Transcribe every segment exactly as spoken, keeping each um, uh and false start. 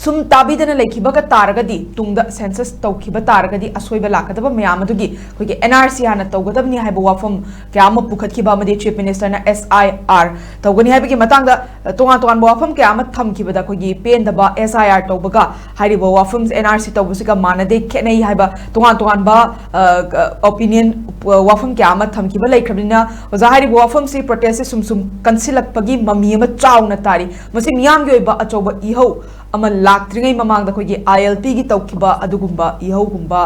ꯁꯨꯝ ꯇꯥꯕꯤꯗꯅ ꯂꯩꯈꯤꯕꯒ ꯇꯥꯔꯒꯗꯤ, ꯇꯨꯡꯗ ꯁꯦꯟꯁꯁ ꯇꯧꯈꯤꯕ ꯇꯥꯔꯒꯗꯤ ꯑꯁꯣꯏꯕ ꯂꯥꯛꯀꯗꯕ ꯃꯌꯥꯝ ꯑꯗꯨꯒꯤ ꯑꯩꯈꯣꯏꯒꯤ ꯑꯦꯟ ꯑꯥꯔ ꯁꯤ ꯍꯥꯟꯅ ꯇꯧꯒꯗꯕꯅꯤ ꯍꯥꯏꯕ ꯋꯥꯐꯝ ꯀꯌꯥ ꯑꯃ ꯄꯨꯈꯠꯈꯤꯕ ꯑꯃꯗꯤ ꯆꯤꯐ ꯃꯤꯅꯤꯁꯇꯔꯅ ꯑꯦꯁ ꯑꯥꯏ ꯑꯥꯔ ꯇꯧꯒꯅꯤ ꯍꯥꯏꯕꯒꯤ ꯃꯇꯥꯡꯗ, ꯑ, ꯇꯣꯉꯥꯟ ꯇꯣꯉꯥꯟꯕ ꯋꯥꯐꯝ ꯀꯌꯥ ꯑꯃ ꯊꯝꯈꯤꯕꯗ, ꯑꯩꯈꯣꯏꯒꯤ ꯄꯦꯟꯗꯕ, ꯑꯦꯁ ꯑꯥꯏ ꯑꯥꯔ ꯇꯧꯕꯒ ꯍꯥꯏꯔꯤꯕ ꯋꯥꯐꯝꯁꯦ ꯑꯦꯟ ꯑꯥꯔ ꯁꯤ ꯇꯧꯕꯁꯤꯒ ꯃꯥꯟꯅꯗꯦ, ꯈꯦꯠꯅꯩ ꯍꯥꯏꯕ ꯇꯣꯉꯥꯟ ꯇꯣꯉꯥꯟꯕ, ꯑ, ꯑ, ꯑꯣꯄꯤꯅꯤꯌꯟ, ꯑ, ꯋꯥꯐꯝ ꯀꯌꯥ ꯑꯃ ꯊꯝꯈꯤꯕ ꯂꯩꯈ꯭ꯔꯕꯅꯤꯅ, ꯑꯣꯖꯥ, ꯍꯥꯏꯔꯤꯕ ꯋꯥꯐꯝꯁꯤ ꯄ꯭ꯔꯣꯇꯦꯁꯁꯦ ꯁꯨꯝ ꯁꯨꯝ ꯀꯟꯁꯤꯜꯂꯛꯄꯒꯤ ꯃꯃꯤ ꯑꯃ ꯆꯥꯎꯅ ꯇꯥꯔꯤ꯫ ꯃꯁꯤ ꯃꯤꯌꯥꯝꯒꯤ ꯑꯣꯏꯕ ꯑꯆꯧꯕ ꯏꯍꯧ ꯑꯃ ꯂꯥꯛꯇ꯭ꯔꯤꯉꯩ ꯃꯃꯥꯡꯗ ꯑꯩꯈꯣꯏꯒꯤ ꯑꯥꯏ ꯑꯦꯜ ꯄꯤꯒꯤ ꯇꯧꯈꯤꯕ ꯑꯗꯨꯒꯨꯝꯕ ꯏꯍꯧꯒꯨꯝꯕ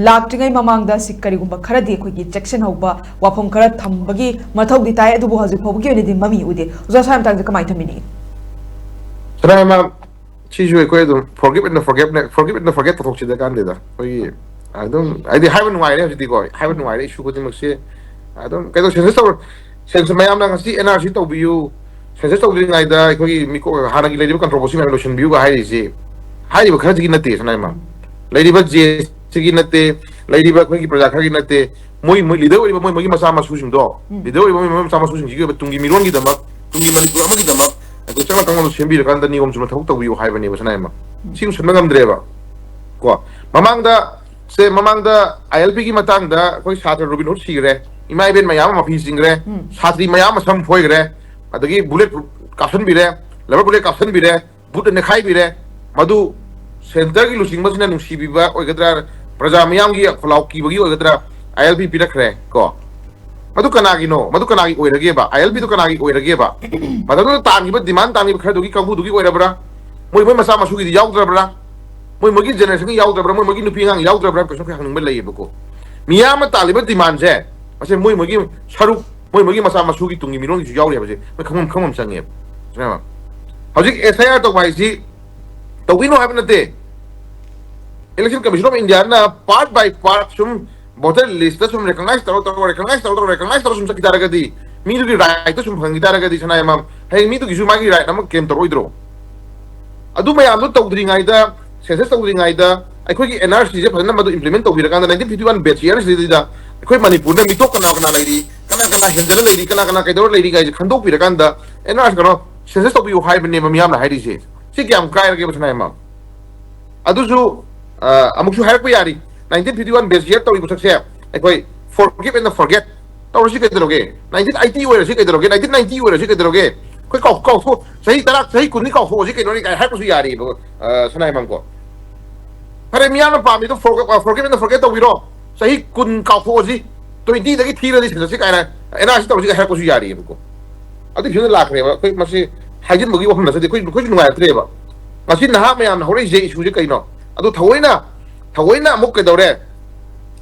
ꯂꯥꯛꯇ꯭ꯔꯤꯉꯩ ꯃꯃꯥꯡꯗ ꯁꯤ ꯀꯔꯤꯒꯨꯝꯕ ꯈꯔꯗꯤ ꯑꯩꯈꯣꯏꯒꯤ ꯆꯦꯛꯁꯤꯟꯍꯧꯕ ꯋꯥꯐꯝ ꯈꯔ ꯊꯝꯕꯒꯤ ꯃꯊꯧꯗꯤ ꯇꯥꯏ꯫ ꯑꯗꯨꯕꯨ ꯍꯧꯖꯤꯛ ꯐꯥꯎꯕꯒꯤ ꯑꯣꯏꯅꯗꯤ ꯃꯃꯤ ꯎꯗꯦ꯫ ꯑꯣꯖꯥ, ꯁ꯭ꯋꯥꯏ ꯃꯇꯥꯡꯗ ꯀꯃꯥꯏꯅ ꯊꯝꯕꯤꯅꯤꯡꯉꯤ? ꯁꯅꯥ ꯏꯃꯥ, ꯁꯤꯁꯨ ꯑꯩꯈꯣꯏ ꯑꯗꯨꯝ forgive and forget, forgive and forget ꯇꯧꯊꯣꯛꯁꯤꯗ ꯀꯥꯟꯗꯦꯗ꯫ ꯑꯩꯈꯣꯏꯒꯤ ꯑꯗꯨꯝ ꯍꯥꯏꯗꯤ ꯍꯥꯏꯕ ꯅꯨꯡꯉꯥꯏꯔꯦ ꯍꯧꯖꯤꯛꯇꯤꯀꯣ, ꯍꯥꯏꯕ ꯅꯨꯡꯉꯥꯏꯔꯦ꯫ ꯏꯁꯨ ꯈꯨꯗꯤꯡꯃꯛꯁꯦ ꯑꯗꯨꯝ ꯀꯩꯗꯧ ꯁꯦꯟꯁꯁ ꯇꯧꯔ ꯁꯦꯟꯁ ꯃꯌꯥꯝꯅ ꯉꯁꯤ ꯑꯦꯟ ꯑꯥꯔ ꯁꯤ ꯇꯧꯕꯤꯌꯨ, ꯁꯦꯟꯁꯁ ꯇꯧꯗ꯭ꯔꯤꯉꯩꯗ ꯑꯩꯈꯣꯏꯒꯤ ꯃꯤꯀꯣ ꯍꯥꯟꯅꯒꯤ ꯂꯩꯔꯤꯕ ꯀꯟꯇ꯭ꯔꯣꯚꯔꯁꯤ ꯃꯌꯥꯝ ꯂꯣꯏꯁꯤꯟꯕꯤꯌꯨꯒ ꯍꯥꯏꯔꯤꯁꯤ ꯍꯥꯏꯔꯤꯕ ꯈꯔꯁꯤꯒꯤ ꯅꯠꯇꯦ꯫ ꯁꯅꯥ ꯏꯃꯥ, ꯂꯩꯔꯤꯕ ꯖꯦ ꯁꯤꯒꯤ ꯅꯠꯇꯦ, ꯂꯩꯔꯤꯕ ꯑꯩꯈꯣꯏꯒꯤ ꯄ꯭ꯔꯖꯥ ꯈꯔꯒꯤ ꯅꯠꯇꯦ꯫ ꯃꯣꯏ ꯃꯣꯏ ꯂꯤꯗꯔ ꯑꯣꯏꯔꯤꯕ ꯃꯣꯏ ꯃꯣꯏꯒꯤ ꯃꯆꯥ ꯃꯁꯨꯁꯤꯡꯗꯣ, ꯂꯤꯗꯔ ꯑꯣꯏꯔꯤꯕ ꯃꯣꯏ ꯃꯣꯏ ꯃꯆꯥ ꯃꯁꯨꯁꯤꯡꯁꯤꯒꯤ ꯑꯣꯏꯕ ꯇꯨꯡꯒꯤ ꯃꯤꯔꯣꯟꯒꯤꯗꯃꯛ, ꯇꯨꯡꯒꯤ ꯃꯅꯤꯄꯨꯔ ꯑꯃꯒꯤꯗꯃꯛ ꯑꯩꯈꯣꯏ ꯆꯠꯅ ꯊꯛꯅꯕ ꯁꯦꯝꯕꯤꯔꯀꯥꯟꯗ ꯅꯤꯌꯣꯝ ꯆꯨꯝꯅ ꯊꯕꯛ ꯇꯧꯕꯤꯌꯨ ꯍꯥꯏꯕꯅꯦꯕ꯫ ꯁꯅꯥ ꯏꯃꯥ, ꯁꯤ ꯎꯁꯟꯕ ꯉꯝꯗ꯭ꯔꯦꯕ꯫ ꯀꯣ, ꯃꯃꯥꯡꯗ ꯁꯦ ꯃꯃꯥꯡꯗ ꯑꯥꯏ ꯑꯦꯜ ꯄꯤꯒꯤ ꯃꯇꯥꯡꯗ ꯑꯩꯈꯣꯏ ꯁꯥꯇ꯭ꯔ ꯔꯣꯕꯤꯟ ꯍꯨꯗ ꯁꯤꯈ꯭ꯔꯦ, ꯏꯃꯥ ꯏꯕꯦꯟ ꯃꯌꯥꯝ ꯑꯃ ꯃꯄꯤ ꯆꯤꯡꯈ꯭ꯔꯦ, ꯁꯥꯇ꯭ꯔꯤ ꯃꯌꯥꯝ ꯑꯃ ꯁꯝ ꯐꯣꯏꯈ꯭ꯔꯦ, ꯑꯗꯒꯤ ꯕꯨꯂꯦꯠ ꯀꯥꯞꯁꯟꯕꯤꯔꯦ, ꯂꯕꯔ ꯕꯨꯂꯦꯠ ꯀꯥꯞꯁꯟꯕꯤꯔꯦ, ꯕꯨꯠꯅ ꯅꯦꯈꯥꯏꯕꯤꯔꯦ꯫ ꯃꯗꯨ ꯁꯦꯟꯇꯔꯒꯤ ꯂꯨꯆꯤꯡꯕꯁꯤꯅ ꯅꯨꯡꯁꯤꯕꯤꯕ ꯑꯣꯏꯒꯗ꯭ꯔꯥ, ꯄ꯭ꯔꯖꯥ ꯃꯤꯌꯥꯝꯒꯤ ꯈꯣꯜꯂꯥꯎ ꯀꯤꯕꯒꯤ ꯑꯣꯏꯒꯗ꯭ꯔꯥ, ꯑꯥꯏ ꯑꯦꯜ ꯄꯤ ꯄꯤꯔꯛꯈ꯭ꯔꯦ ꯀꯣ꯫ ꯃꯗꯨ ꯀꯅꯥꯒꯤꯅꯣ? ꯃꯗꯨ ꯀꯅꯥꯒꯤ ꯑꯣꯏꯔꯒꯦꯕ? ꯑꯥꯏ ꯑꯦꯜ ꯄꯤꯗꯨ ꯀꯅꯥꯒꯤ ꯑꯣꯏꯔꯒꯦꯕ? ꯃꯇꯝꯗꯨꯗ ꯇꯥꯟꯈꯤꯕ, ꯗꯤꯃꯥꯟ ꯇꯥꯟꯈꯤꯕ ꯈꯔꯗꯨꯒꯤ ꯀꯥꯡꯕꯨꯗꯨꯒꯤ ꯑꯣꯏꯔꯕ꯭ꯔꯥ? ꯃꯣꯏ ꯃꯣꯏ ꯃꯆꯥ ꯃꯁꯨꯒꯤꯗꯤ ꯌꯥꯎꯗ꯭ꯔꯕ꯭ꯔꯥ? ꯃꯣꯏ ꯃꯣꯏꯒꯤ ꯖꯦꯅꯦꯔꯦꯁꯟꯒꯤ ꯌꯥꯎꯗ꯭ꯔꯕ꯭ꯔꯥ? ꯃꯣꯏ ꯃꯣꯏꯒꯤ ꯅꯨꯄꯤ ꯑꯉꯥꯡ ꯌꯥꯎꯗ꯭ꯔꯕ꯭ꯔꯥ? ꯀꯩꯁꯨ ꯈꯔ ꯍꯪꯅꯤꯡꯕ ꯂꯩꯌꯦꯕꯀꯣ꯫ ꯃꯤꯌꯥꯝ ꯑꯃ ꯇꯥꯜꯂꯤꯕ ꯗꯤꯃꯥꯟꯁꯦ, ꯃꯁꯦ ꯃꯣꯏ ꯃꯣꯏꯒꯤ ꯁꯔꯨꯛ, ꯃꯣꯏ ꯃꯣꯏꯒꯤ ꯃꯆꯥ ꯃꯁꯨꯒꯤ ꯇꯨꯡꯒꯤ ꯃꯤꯔꯣꯟꯒꯤꯁꯨ ꯌꯥꯎꯔꯤ ꯍꯥꯏꯕꯁꯦ ꯃꯣꯏ ꯈꯪꯐꯝ ꯈꯪꯐꯝ ꯆꯪꯉꯦꯕ꯫ ꯁꯤꯅꯦꯕ꯫ ꯍꯧꯖꯤꯛ ꯑꯦꯁ ꯑꯥꯏ ꯑꯥꯔ ꯇꯧꯕ ꯍꯥꯏꯁꯤ ꯇꯧꯕꯤꯅꯣ ꯍꯥꯏꯕ ꯅꯠꯇꯦ꯫ Election Commission of Indiaꯅ part by part ꯁꯨꯝ voter listꯇ ꯁꯨꯝ recognize ꯇꯧꯔ ꯇꯧꯔ, recognize ꯇꯧꯔ ꯇꯧꯔ, recognize ꯇꯧꯔ ꯁꯨꯝ ꯆꯠꯈꯤ ꯇꯥꯔꯒꯗꯤ, ꯃꯤꯗꯨꯒꯤ rightꯇ ꯁꯨꯝ ꯐꯪꯈꯤ ꯇꯥꯔꯒꯗꯤ, ꯁꯅꯥ ꯏꯃꯥ, ꯍꯌꯦꯡ ꯃꯤꯗꯨꯒꯤꯁꯨ ꯃꯥꯒꯤ right ꯑꯃ claim ꯇꯧꯔꯛꯑꯣꯏꯗ꯭ꯔꯣ? ꯑꯗꯨ ꯃꯌꯥꯝꯗꯣ ꯇꯧꯗ꯭ꯔꯤꯉꯩꯗ, census ꯇꯧꯗ꯭ꯔꯤꯉꯩꯗ ꯑꯩꯈꯣꯏꯒꯤ ꯑꯦꯟ ꯑꯥꯔ ꯁꯤꯁꯦ ꯐꯖꯅ ꯃꯗꯨ implement ꯇꯧꯕꯤꯔꯀꯥꯟꯗ, nineteen fifty one batchꯀꯤ ꯑꯦꯟ ꯑꯥꯔ ꯁꯤꯗꯩꯗ ꯑꯩꯈꯣꯏ ꯃꯅꯤꯄꯨꯔꯗ ꯃꯤꯇꯣꯞ ꯀꯅꯥ ꯀꯅꯥ ꯂꯩꯔꯤ, ꯀꯅꯥ ꯀꯅꯥ ꯍꯦꯟꯖꯅ ꯂꯩꯔꯤ, ꯀꯅꯥ ꯀꯅꯥ ꯀꯩꯗꯧꯔ ꯂꯩꯔꯤ ꯀꯥꯏꯁꯦ ꯈꯟꯗꯣꯛꯄꯤꯔꯀꯥꯟꯗ, ꯑꯦꯟ ꯑꯥꯔ ꯁꯤ ꯀꯩꯅꯣ, census ꯇꯧꯕꯤꯌꯨ ꯍꯥꯏꯕꯅꯦꯕ ꯃꯤꯌꯥꯝꯅ ꯍꯥꯏꯔꯤꯁꯦ꯫ ꯁꯤ ꯀꯌꯥꯝ ꯀꯥꯏꯔꯒꯦꯕ, ꯁꯅꯥ ꯏꯃꯥ? ꯑꯗꯨꯁꯨ ꯑ, ꯑꯃꯨꯛꯁꯨ ꯍꯥꯏꯔꯛꯄ ꯌꯥꯔꯤ, nineteen fifty one batch ꯇꯧꯔꯤꯕ ꯁꯛꯁꯦ ꯑꯩꯈꯣꯏ forgive and forget ꯇꯧꯔꯁꯤ ꯀꯩꯗꯧꯔꯒꯦ? Nineteen eighty ꯑꯣꯏꯔꯁꯤ ꯀꯩꯗꯧꯔꯒꯦ? Nineteen ninety ꯑꯣꯏꯔꯁꯤ ꯀꯩꯗꯧꯔꯒꯦ? ꯑꯩꯈꯣꯏ ꯀꯥꯎ ꯀꯥꯎꯊꯣꯛ ꯆꯍꯤ ꯇꯔꯥ, ꯆꯍꯤ ꯀꯨꯟꯅꯤ ꯀꯥꯎꯊꯣꯛꯑꯁꯤ ꯀꯩꯅꯣꯅꯤ ꯀꯥꯏ ꯍꯥꯏꯔꯛꯄꯁꯨ ꯌꯥꯔꯤꯕ, ꯑ, ꯁꯅꯥꯏꯃꯝꯀꯣ꯫ ꯐꯔꯦ, ꯃꯤꯌꯥꯝꯅ ꯄꯥꯝꯃꯤꯗꯣ forgive, forgive and forget ꯇꯧꯕꯤꯔꯣ꯫ ꯆꯍꯤ ꯀꯨꯟ ꯀꯥꯎꯊꯣꯛꯑꯁꯤ, twenty ꯗꯒꯤ ꯊꯤꯔꯗꯤ ꯁꯤꯟꯅꯁꯤ ꯀꯥꯏꯅ ꯑꯦꯟ ꯑꯥꯔ ꯁꯤ ꯇꯧꯔꯁꯤ ꯀꯥꯏ ꯍꯥꯏꯔꯛꯄꯁꯨ ꯌꯥꯔꯤꯕꯀꯣ꯫ ꯑꯗꯨꯒꯤ ꯐꯤꯕꯝꯗ ꯂꯥꯛꯈ꯭ꯔꯦꯕ꯫ ꯑꯩꯈꯣꯏ ꯃꯁꯤ ꯍꯥꯏꯖꯤꯟꯕꯒꯤ ꯋꯥꯐꯝ ꯅꯠꯆꯗꯦ꯫ ꯑꯩꯈꯣꯏ, ꯑꯩꯈꯣꯏꯁꯨ ꯅꯨꯡꯉꯥꯏꯔꯛꯇ꯭ꯔꯦꯕ꯫ ꯉꯁꯤ ꯅꯍꯥ ꯃꯌꯥꯝꯅ ꯍꯧꯔꯛꯏꯁꯦ ꯏꯁꯨꯁꯦ ꯀꯩꯅꯣ? ꯑꯗꯨ ꯊꯑꯣꯏꯅ, ꯊꯑꯣꯏꯅ ꯑꯃꯨꯛ ꯀꯩꯗꯧꯔꯦ?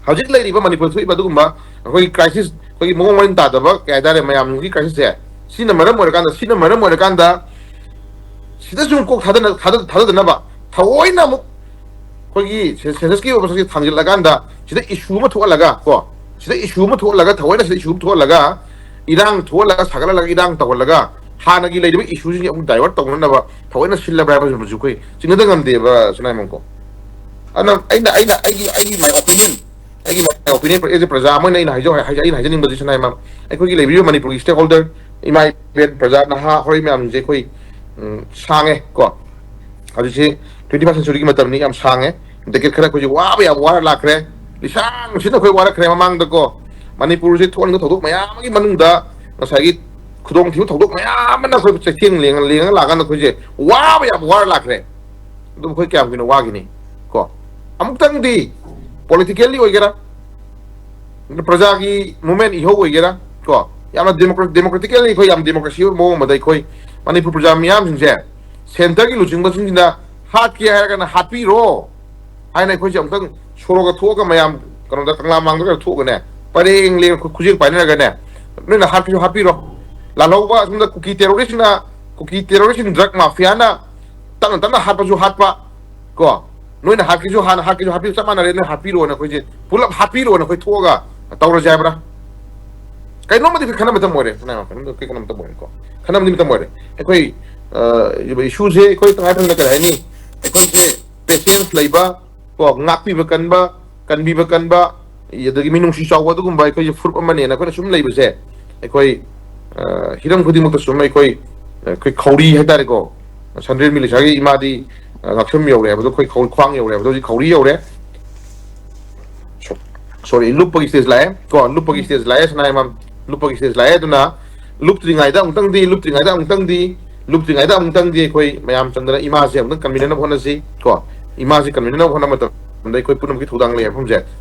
ꯍꯧꯖꯤꯛ ꯂꯩꯔꯤꯕ ꯃꯅꯤꯄꯨꯔ ꯊꯣꯛꯏꯕ ꯑꯗꯨꯒꯨꯝꯕ ꯑꯩꯈꯣꯏꯒꯤ crisis, ꯑꯩꯈꯣꯏꯒꯤ ꯃꯑꯣꯡ ꯃꯔꯤꯟ ꯇꯥꯗꯕ ꯀꯩ ꯍꯥꯏꯇꯥꯔꯦ, ꯃꯌꯥꯝꯒꯤ crisis ꯁꯦ, ꯁꯤꯅ ꯃꯔꯝ ꯑꯣꯏꯔꯀꯥꯟꯗ, ꯁꯤꯅ ꯃꯔꯝ ꯑꯣꯏꯔꯀꯥꯟꯗ ꯁꯤꯗ ꯁꯨꯝ ꯀꯣꯛ ꯊꯥꯗꯅ-, ꯊꯥꯗ-, ꯊꯥꯗꯗꯅꯕ ꯊꯑꯣꯏꯅ ꯑꯃꯨꯛ ꯑꯩꯈꯣꯏꯒꯤ ꯁꯦ-, census ꯀꯤ ꯑꯣꯏꯕ ꯃꯁꯛꯁꯦ ꯊꯥꯡꯖꯤꯜꯂꯀꯥꯟꯗ ꯁꯤꯗ issue ꯑꯃ ꯊꯣꯛꯍꯜꯂꯒ ꯀꯣ, ꯁꯤꯗ issue ꯑꯃ ꯊꯣꯛꯍꯜꯂꯒ, ꯊꯑꯣꯏꯅ ꯁꯤꯗ issue ꯑꯃ ꯊꯣꯛꯍꯜꯂꯒ, ꯏꯔꯥꯡ ꯊꯣꯛꯍꯜꯂꯒ, ꯁꯥꯒꯠꯍꯜꯂꯒ, ꯏꯔꯥꯡ ꯇꯧꯍꯜꯂꯒ, ꯍꯥꯟꯅꯒꯤ ꯂꯩꯔꯤꯕ issue ꯁꯤꯡꯁꯦ ꯑꯃꯨꯛ divert ꯇꯧꯅꯅꯕ ꯊꯑꯣꯏꯅ ꯁꯤꯜꯂꯕ꯭ꯔꯥ ꯍꯥꯏꯕꯁꯤꯃꯁꯨ ꯑꯩꯈꯣꯏ ꯆꯤꯡꯅꯗ ꯉꯝꯗꯦꯕ, ꯁꯅꯥꯏꯃꯟꯀꯣ꯫ ꯑꯗꯨꯅ ꯑꯩꯅ, ꯑꯩꯅ, ꯑꯩꯒꯤ, ꯑꯩꯒꯤ my opinion, ꯑꯩꯒꯤ my opinion, as a ꯄ꯭ꯔꯖꯥ ꯑꯃ ꯑꯣꯏꯅ ꯑꯩꯅ ꯍꯥꯏꯖꯧ-, ꯍꯥꯏ-, ꯑꯩꯅ ꯍꯥꯏꯖꯅꯤꯡꯕꯁꯤ, ꯁꯅꯥꯏꯃꯟ, ꯑꯩꯈꯣꯏꯒꯤ ꯂꯩꯕꯤꯔꯤꯕ ꯃꯅꯤꯄꯨꯔꯒꯤ stakeholder, ꯏꯃꯥ ꯏꯕꯦꯟ, ꯄ꯭ꯔꯖꯥ, ꯅꯍꯥ ꯍꯣꯔꯩ ꯃꯌꯥꯝꯁꯦ ꯑꯩꯈꯣꯏ, ꯎꯝ, ꯁꯥꯡꯉꯦ ꯀꯣ꯫ ꯍꯧꯖꯤꯛꯁꯤ twenty first century ꯒꯤ ꯃꯇꯝꯅꯤ, ꯌꯥꯝ ꯁꯥꯡꯉꯦ꯫ Decade ꯈꯔ ꯑꯩꯈꯣꯏꯁꯦ ꯋꯥꯕ ꯌꯥꯕ ꯋꯥꯔ ꯂꯥꯛꯈ꯭ꯔꯦ꯫ ꯂꯤꯁꯥꯡ ꯁꯤꯠꯅ ꯑꯩꯈꯣꯏ ꯋꯥꯔꯛꯈ꯭ꯔꯦ ꯃꯃꯥꯡꯗꯀꯣ꯫ ꯃꯅꯤꯄꯨꯔꯁꯦ ꯊꯣꯛꯍꯟꯕ ꯊꯧꯗꯣꯛ ꯃꯌꯥꯝ ꯑꯃꯒꯤ ꯃꯅꯨꯡꯗ ꯉꯁꯥꯏꯒꯤ ꯈꯨꯗꯣꯡꯊꯤꯕ ꯊꯧꯗꯣꯛ ꯃꯌꯥꯝ ꯑꯃꯅ ꯑꯩꯈꯣꯏ ꯆꯩꯊꯦꯡ ꯂꯦꯡꯉ-, ꯂꯦꯡꯉ ꯂꯥꯛꯀꯥꯟꯗ ꯑꯩꯈꯣꯏꯁꯦ ꯋꯥꯕ ꯌꯥꯕ ꯋꯥꯔ ꯂꯥꯛꯈ꯭ꯔꯦ꯫ ꯑꯗꯨꯕꯨ ꯑꯩꯈꯣꯏ ꯀꯌꯥꯝ ꯀꯨꯏꯅ ꯋꯥꯈꯤꯅꯤ ꯀꯣ? ꯑꯃꯨꯛꯇꯪꯗꯤ politically ꯑꯣꯏꯒꯦꯔꯥ, ꯄ꯭ꯔꯖꯥꯒꯤ movement ꯏꯍꯧ ꯑꯣꯏꯒꯦꯔꯥ ꯀꯣ, ꯌꯥꯝꯅ democra-, democratically ꯑꯩꯈꯣꯏ ꯌꯥꯝ democracy ꯑꯣꯏꯕ ꯃꯑꯣꯡ ꯑꯃꯗ ꯑꯩꯈꯣꯏ ꯃꯅꯤꯄꯨꯔ ꯄ꯭ꯔꯖꯥ ꯃꯤꯌꯥꯝꯁꯤꯡꯁꯦ centre ꯒꯤ ꯂꯨꯆꯤꯡꯕꯁꯤꯡꯁꯤꯅ ꯍꯥꯠꯀꯦ ꯍꯥꯏꯔꯒꯅ ꯍꯥꯠꯄꯤꯔꯣ ꯍꯥꯏꯅ ꯑꯩꯈꯣꯏꯁꯦ ꯑꯃꯨꯛꯇꯪ ꯁꯣꯔꯣꯛꯇ ꯊꯣꯛꯑꯒ ꯃꯌꯥꯝ ꯀꯩꯅꯣꯗ ꯀꯪꯂꯥ ꯃꯥꯡꯗ ꯀꯩꯅꯣ ꯊꯣꯛꯑꯒꯅꯦ ꯄꯔꯦꯡ ꯂꯦꯡ ꯈꯨ-, ꯈꯨꯖꯦꯡ ꯄꯥꯏꯅꯔꯒꯅꯦ ꯅꯣꯏꯅ ꯍꯥꯠꯀꯦꯁꯨ ꯍꯥꯠꯄꯤꯔꯣ꯫ ꯂꯥꯜꯍꯧꯕ ꯑꯁꯣꯝꯗ ꯀꯨꯀꯤ terrorist ꯅ, ꯀꯨꯀꯤ terrorist ꯅ drug mafia ꯅ ꯇꯞꯅ ꯇꯞꯅ ꯍꯥꯠꯄꯁꯨ ꯍꯥꯠꯄ ꯀꯣ, ꯅꯣꯏꯅ ꯍꯥꯠꯀꯦꯁꯨ ꯍꯥꯟꯅ ꯍꯥꯠꯀꯦꯁꯨ ꯍꯥꯠꯄꯤꯌꯨ, ꯆꯞ ꯃꯥꯟꯅꯔꯦ, ꯅꯣꯏ ꯍꯥꯠꯄꯤꯔꯣꯅ ꯑꯩꯈꯣꯏꯁꯦ ꯄꯨꯂꯞ ꯍꯥꯠꯄꯤꯔꯣꯅ ꯑꯩꯈꯣꯏ ꯊꯣꯛꯑꯒ ꯇꯧꯔꯁꯦ ꯍꯥꯏꯕ꯭ꯔꯥ? ꯀꯩꯅꯣꯝꯃꯗꯤ ꯑꯩꯈꯣꯏ ꯈꯟꯅꯕ ꯃꯇꯝ ꯑꯣꯏꯔꯦ, ꯁꯅꯥ ꯀꯩꯅꯣꯝꯗ ꯑꯩꯈꯣꯏ ꯈꯟꯅꯕ ꯃꯇꯝ ꯑꯣꯏꯔꯦꯀꯣ, ꯈꯟꯅꯕꯗꯤ ꯃꯇꯝ ꯑꯣꯏꯔꯦ꯫ ꯑꯩꯈꯣꯏ, ꯑ, issue ꯁꯦ ꯑꯩꯈꯣꯏ ꯇꯉꯥꯏ ꯐꯗꯅ ꯀꯔꯤ ꯍꯥꯏꯅꯤ, ꯑꯩꯈꯣꯏꯁꯦ patience ꯂꯩꯕ ꯀꯣ, ꯉꯥꯛꯄꯤꯕ ꯀꯟꯕ, ꯀꯟꯕꯤꯕ ꯀꯟꯕ, ꯑꯗꯒꯤ ꯃꯤꯅꯨꯡꯁꯤ ꯆꯥꯎꯕ, ꯑꯗꯨꯒꯨꯝꯕ ꯑꯩꯈꯣꯏꯁꯦ ꯐꯨꯔꯨꯞ ꯑꯃꯅꯦꯅ ꯑꯩꯈꯣꯏꯅ ꯁꯨꯝ ꯂꯩꯕꯁꯦ, ꯑꯩꯈꯣꯏ, ꯑ, ꯍꯤꯔꯝ ꯈꯨꯗꯤꯡꯃꯛꯇ ꯁꯨꯝ ꯑꯩꯈꯣꯏ, ꯑꯩꯈꯣꯏ ꯈꯧꯔꯤ ꯍꯥꯏꯇꯥꯔꯦꯀꯣ, ꯁꯟꯗ꯭ꯔꯦꯝꯕꯤ ꯂꯩꯁꯥꯒꯤ ꯏꯃꯥꯗꯤ ꯉꯛꯁꯝ ꯌꯧꯔꯦ ꯍꯥꯏꯕꯗꯣ, ꯑꯩꯈꯣꯏ ꯈꯧ-, ꯈ꯭ꯋꯥꯡ ꯌꯧꯔꯦ ꯍꯥꯏꯕꯗꯣ, ꯍꯧꯖꯤꯛ ꯈꯧꯔꯤ ꯌꯧꯔꯦ꯫ ꯁꯣꯔꯤ, ꯂꯨꯞꯄꯒꯤ ꯁ꯭ꯇꯦꯖ ꯂꯥꯛꯑꯦ ꯀꯣ, ꯂꯨꯞꯄꯒꯤ ꯁ꯭ꯇꯦꯖ ꯂꯥꯛꯑꯦ ꯁꯅꯥ ꯏꯃꯥꯝ, ꯂꯨꯞꯄꯒꯤ ꯁ꯭ꯇꯦꯖ ꯂꯥꯛꯑꯦ꯫ ꯑꯗꯨꯅ ꯂꯨꯞꯇ꯭ꯔꯤꯉꯩꯗ ꯑꯃꯨꯛꯇꯪꯗꯤ, ꯂꯨꯞꯇ꯭ꯔꯤꯉꯩꯗ ꯑꯃꯨꯛꯇꯪꯗꯤ, ꯂꯨꯞꯇ꯭ꯔꯤꯉꯩꯗ ꯑꯃꯨꯛꯇꯪꯗꯤ ꯑꯩꯈꯣꯏ ꯃꯌꯥꯝ ꯆꯪꯗꯅ ꯏꯃꯥꯁꯦ ꯑꯃꯨꯛꯇꯪ ꯀꯟꯕꯤꯅꯕ ꯍꯣꯠꯅꯁꯤ ꯀꯣ꯫ ꯏꯃꯥꯁꯦ ꯀꯟꯕꯤꯅꯕ ꯍꯣꯠꯅꯕ ꯃꯇꯝꯗ ꯑꯩꯈꯣꯏ ꯄꯨꯝꯅꯃꯛꯀꯤ ꯊꯧꯗꯥꯡ ꯂꯩ ꯍꯥꯏꯕ ꯃꯐꯝꯁꯦ